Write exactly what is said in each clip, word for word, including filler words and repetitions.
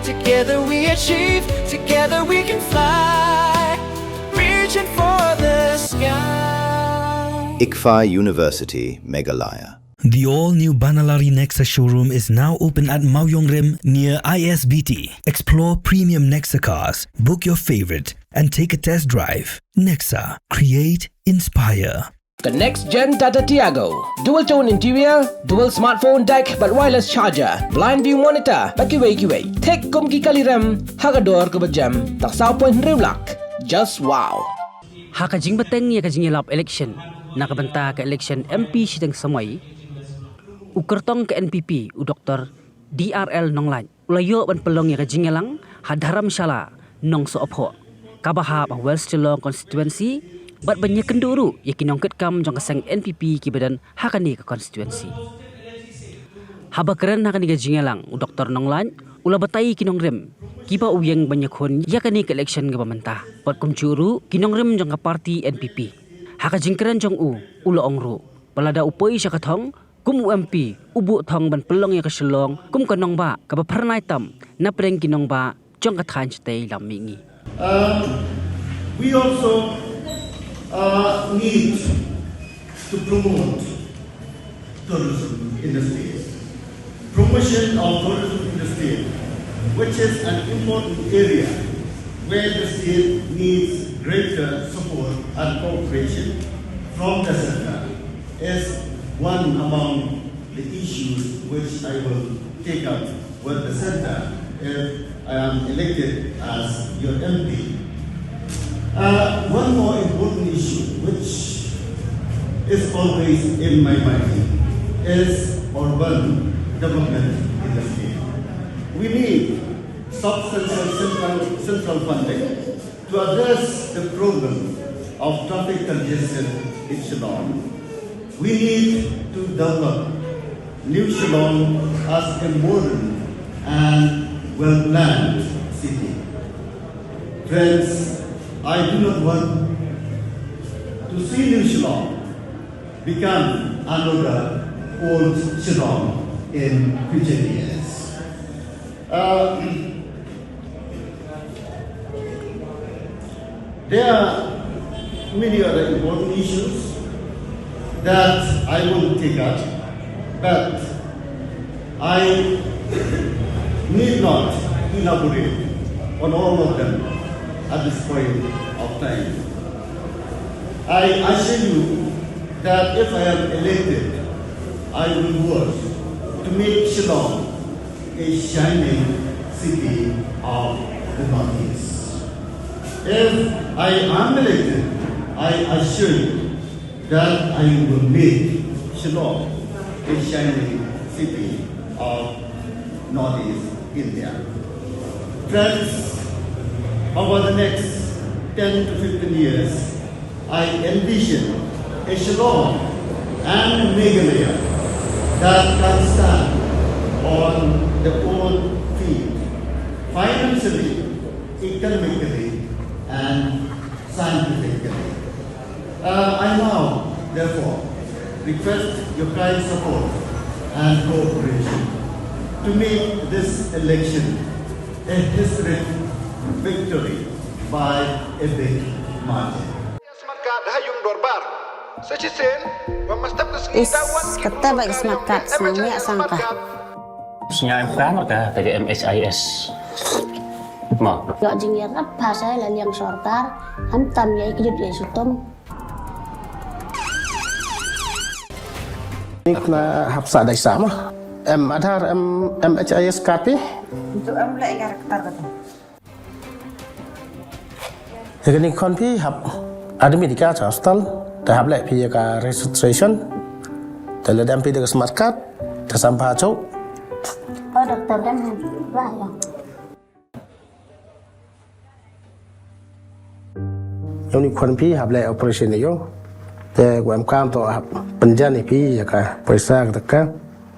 Together we achieve, together we can fly. Reaching for the sky. ICFAI University, Meghalaya. The all-new Banalari Nexa showroom is now open at Mawjongrim near I S B T. Explore premium Nexa cars, book your favorite, and take a test drive. Nexa, create, inspire. The next gen Tata Tiago. Dual tone interior, dual smartphone deck, bad wireless charger, blind view monitor, bad kiwei kiwei. Thik kum ki kali rem, ha ka dor kaba jem, tang saw point hynriew lak. Just wow. Ha ka jingbteng ïa ka jingïalap election na ka bynta ka election M P shiteng samoi, u kyrtong ka N P P, u Doktor D R L Nonglait, u la ïoh ban pynlong ïa ka jingïalang ha Dharamshala Nongsohphoh, kaba hap ha West Shillong constituency, bad ban ïakynduh ruh ïa ki nongkitkam jong ka seng N P P kiba don ha kane ka constituency. Haba kren ha kane ka jingïalang, u Doktor Nonglait u la batai ïa ki nongrim kiba u ïeng ban ïakhun ïa kane ka election kaba mynta, bad kumjuh ruh ki nongrim jong ka party N P P. Ha ka jingkren jong u, u la ong ruh ba lada u poi sha ka thong kum u M P, u buh thong ban pynlong ïa ka Shillong kum ka nongbah kaba phyrnai tam na pdeng ki nongbah jong ka thaiñ shatei lam mihngi. Um, we also, uh, need to promote tourism industry. Promotion of tourism industry, which is an important area where the state needs greater support and cooperation from the center, is one among the issues which I will take up with the center if I am elected as your M P. Uh, one more important issue which is always in my mind is urban development in the state. We need substantial central, central funding to address the problem of traffic congestion in Shillong. We need to develop New Shillong as a modern and well-planned city. Friends, I do not want to see New Shillong become another old Shillong in future years. Uh, there are many other important issues that I will take up, but I need not elaborate on all of them at this point of time. I assure you that if I am elected, I will work to make Shillong a shining city of the Northeast. If I am elected, I assure you that I will make Shillong a shining city of Northeast India. Friends, over the next ten to fifteen years, I envision a Shillong and a Meghalaya that can stand on the own feet, financially, economically, and scientifically. Uh, I now, therefore, request your kind support and cooperation to make this election a historic victory by a big margin. Smartcard ha yung dorbar. Sa shisien, wa mastap ka sngi. Is, kata ba smartcard snang ya sangka. Sngi em ka marka ka M H I S. Ma. Yo jing ya rap phasa la liang sorkar, han tam ya ikjut ya sutom. Ni kena hap sa dai sama. Em Aadhaar, em M H I S card phi. Itu em lek karakter kata. Ïa kane khon phi hap admit ïa ka cha hospital, te hap leh phi ïa ka registration, te lada em phi da ka smart card, te sam pha chok. Oh, doktor dang han. Wah, ya. Ïa une khon phi hap leh operation ïa u. Te u em kam to hap pynjan ïa phi ïa ka poisa ka taka.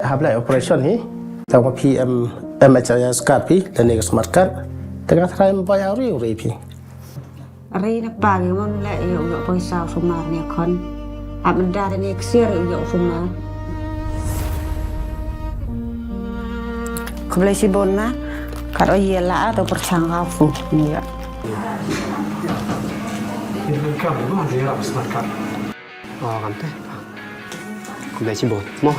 Hap leh operation hi. Te wa phi em M H I S card phi, lane ka smart card. Te ka thrai em bai au ri u ri phi. Ri na pa ngi mon leh ïa u ïoh poisa u sumar ne khon. Hap menda ne ksiar ïa u ïoh u sumar. Khublei shibun ma. Karo ye la to persang kafu. Iya. Ini kan kamu mah dia harus makan. Oh, kan teh. Kau beli sibut. Mau?